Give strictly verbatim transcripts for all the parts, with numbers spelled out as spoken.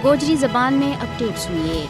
گوجری زبان میں اپڈیٹ سنیے۔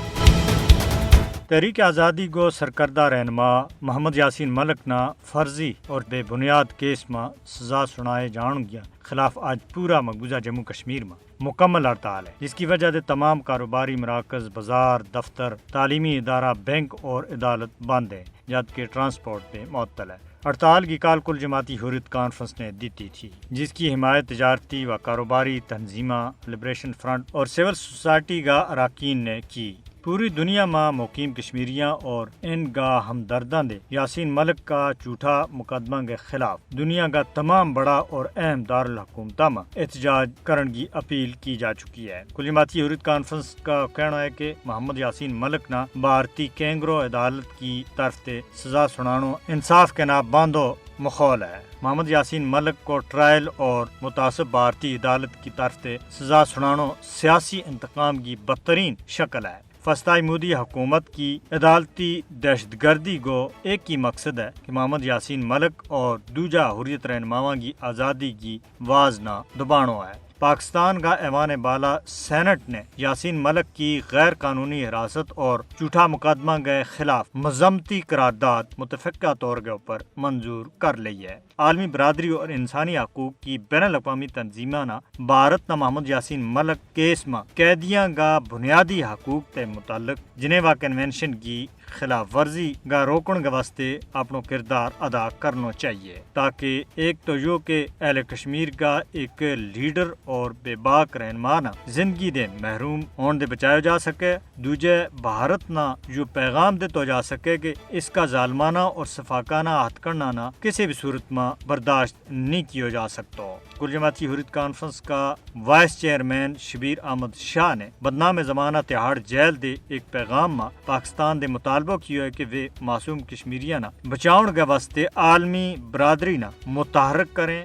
تحریک آزادی کو سرکردہ رہنما محمد یاسین ملک نا فرضی اور بے بنیاد کیس ما سزا سنائے جانوں گیا خلاف آج پورا مقبوضہ جموں کشمیر ما مکمل ہڑتال ہے، جس کی وجہ دے تمام کاروباری مراکز، بازار، دفتر، تعلیمی ادارہ، بینک اور عدالت بند ہیں، جد کہ ٹرانسپورٹ بھی معطل ہے۔ ہڑتال کی کال کل جماعتی حریت کانفرنس نے دیتی تھی، جس کی حمایت تجارتی و کاروباری تنظیمہ، لبریشن فرنٹ اور سول سوسائٹی کا اراکین نے کی۔ پوری دنیا ما مقیم کشمیریاں اور ان کا ہمدرداں دے یاسین ملک کا جھوٹا مقدمہ کے خلاف دنیا کا تمام بڑا اور اہم دارالحکومتہ ما احتجاج کرن کی اپیل کی جا چکی ہے۔ کل جماعتی حریت کانفرنس کا کہنا ہے کہ محمد یاسین ملک نا بھارتی کینگرو عدالت کی طرف تے سزا سنانو انصاف کے نا باندھو مخول ہے۔ محمد یاسین ملک کو ٹرائل اور متاثر بھارتی عدالت کی طرف تے سزا سنانو سیاسی انتقام کی بدترین شکل ہے۔ فستائی مودی حکومت کی عدالتی دہشت گردی کو ایک ہی مقصد ہے کہ محمد یاسین ملک اور دوجہ حریت رہنماواں کی آزادی کی واز نا دبانو ہے۔ پاکستان کا ایوان بالا سینٹ نے یاسین ملک کی غیر قانونی حراست اور جھوٹا مقدمہ کے خلاف مذمتی قرارداد متفقہ طور کے اوپر منظور کر لئی ہے۔ عالمی برادری اور انسانی حقوق کی بین الاقوامی تنظیماں نا بھارت نا محمد یاسین ملک کیس ما قیدیاں کا بنیادی حقوق تے متعلق جنیوا کنونشن کی خلاف ورزی کا روکن کے واسطے اپنو کردار ادا کرنو چاہیے، تاکہ ایک تو یوہ کہ اہل کشمیر کا ایک لیڈر اور بے باک رہنما نا زندگی دے محروم ہون دے بچایو جا سکے، دوجے بھارت نا یوہ پیغام دتو جا سکے کہ اس کا ظالمانہ اور سفاکانہ ہتھ کرنا نا کسی بھی صورت ما برداشت نہیں کیو جا سکتو۔ کل جماعتی حریت کانفرنس کا وائس چیئرمین شبیر احمد شاہ نے بدنام زمانہ تہاڑ جیل دے ایک پیغام ما پاکستان دے مطالبو کیو ہے کہ ویہ معصوم کشمیریاں نا بچاؤن کے واسطے عالمی برادری نا متحرک کریں